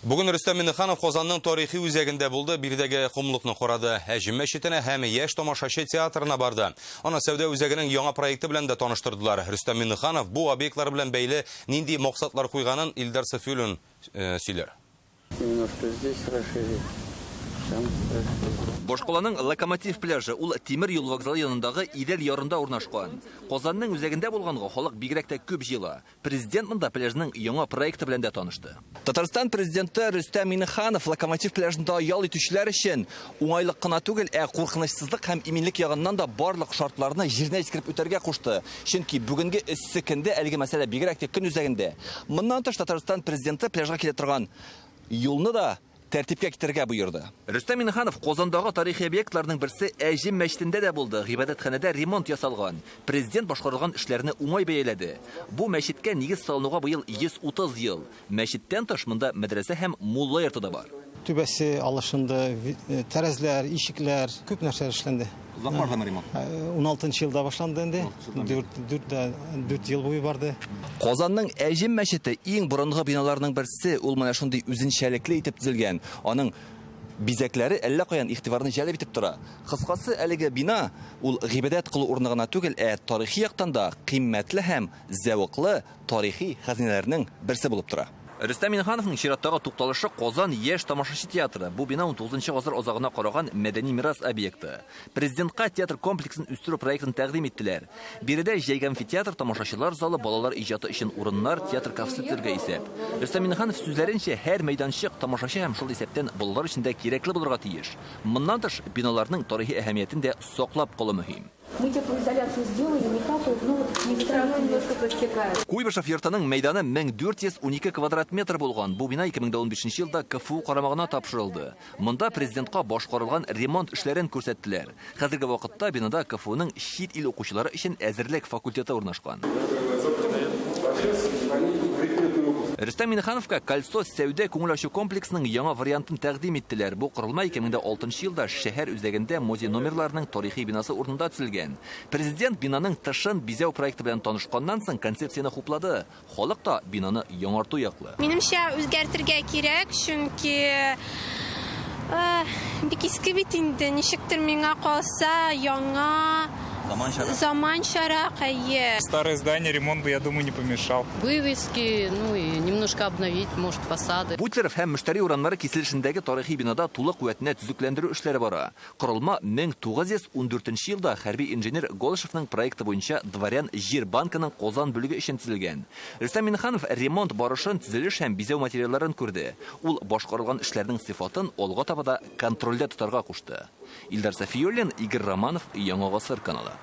Бүген Рөстәм Миннеханов Казанның тарихи үзәгендә булды, биредәге комлыкны карады, Әҗем мәчетенә һәм Яшь тамашачы театрына барды. Аны сәүдә үзәгенең яңа проекты белән дә таныштырдылар. Рөстәм Миннеханов бу объектлар белән бәйле нинди максатлар куйганын Илдар Сафиуллин сөйләр. Немножко здесь расширить, там расширить. Башкаланың Локомотив пляжы, ул тимер юл вокзалы янындагы Идел ярында урнашкан. Казанның үзәгендә булганга халык бигрәк тә күп җыела. Президент монда пляжның яңа проекты белән дә танышты. Татарстан президенты Рөстәм Миңнеханов Локомотив пляжында ял итүчеләр өчен уңайлык кына түгел, ә куркынычсызлык һәм иминлек ягыннан да барлык шартларны җиренә җиткереп үтәргә кушты. Чөнки бүгенге эссе көндә әлеге мәсьәлә бигрәк тә көн үзәгендә. Моннан тыш Татарстан президенты пляжга килә торган юлны да тәртипкә китерергә боерды. Рөстәм Миңнеханов Казандагы тарихи объектларның берсе Әҗем мәчетендә дә булды. Гыйбадәтханәдә ремонт ясалган. Президент башкарылган эшләрне уңай бәяләде. Бу мәчеткә нигез салынуга быел 130 ел. Мәчеттән тыш монда мәдрәсә һәм мулла йорты да бар. Түбәсе алышынды, тәрәзләр, ишекләр, күп нәрсә эшләнде. Озак бардымы ремонт? Уналтынчы елда башланды инде. Дүрт ел буе барды. Казанның Әҗем мәчете иң борынгы биналарның берсе. Ул менә шундый үзенчәлекле итеп төзелгән. Аның бизәкләре әллә каян игътибарны җәлеп итеп тора. Кыскасы, әлеге бина ул гыйбадәт кылу урыны гына түгел, ә тарихи яктан да кыйммәтле һәм зәвыклы тарихи хәзинәләрнең берсе булып тора. Рөстәм Миңнехановның чираттагы тукталышы Казан яшь тамашачы театры. Бу бина унтугызынчы гасыр азагына караган мәдәни мирас объекты. Президентка театр комплексын үстерү проектын тәкъдим иттеләр. Биредә җәйге амфитеатр, тамашачылар залы, балалар иҗаты өчен урыннар, театр кафесы төзергә исәп. Рөстәм Миңнеханов сүзләренчә, һәр мәйданчык тамашачы һәм шул исәптән балалар өчен дә кирәкле булырга тиеш. Моннан тыш, биналарның тарихи әһәмиятен дә саклап калу мөһим. Мы теплоизоляцию сделали, не капает, но вот некоторые немножко подтекает. Куйбышев йортының мәйданы 1412 квадрат метр булган. Бу бина 2015 елда КФУ карамагына тапшырылды. Монда президентка башкарылган ремонт эшләрен күрсәттеләр. Хәзерге вакытта бинада КФУның чит ил укучылары өчен әзерлек факультеты урнашкан. Рөстәм Миңнехановка Кольцо сәүдә-күңел ачу комплексының яңа вариантын тәкъдим иттеләр. Бу корылма 2006 елда шәһәр үзәгендә музей номерларының тарихи бинасы урынында төзелгән. Президент бинаның тышын бизәү проекты белән танышканнан соң концепцияне хуплады. Халык та бинаны яңарту яклы. Минемчә, үзгәртергә кирәк, чөнки бик иске бит инде, ничектер миңа калса, яңа, Заманчарак. Заманчарак, әйе. Старое здание, ремонт бы, я думаю, не помешал. Вывески, ну и немножко обновить, может, фасады. Бутлеров һәм Мөштәри урамнары киселешендәге тарихи бинада тулы куәтенә төзекләндерү эшләре бара. Корылма 1914 елда хәрби инженер Голышевның проекты буенча Дворян җир банкының Казан бүлеге өчен төзелгән. Рөстәм Миңнеханов ремонт барышын, төзелеш һәм бизәү материалларын күрде. Ул башкарылган эшләрнең сыйфатын алга таба да контрольдә тотарга кушты. Илдар Сафиуллин, Игорь Романов, Яңа Гасыр каналы.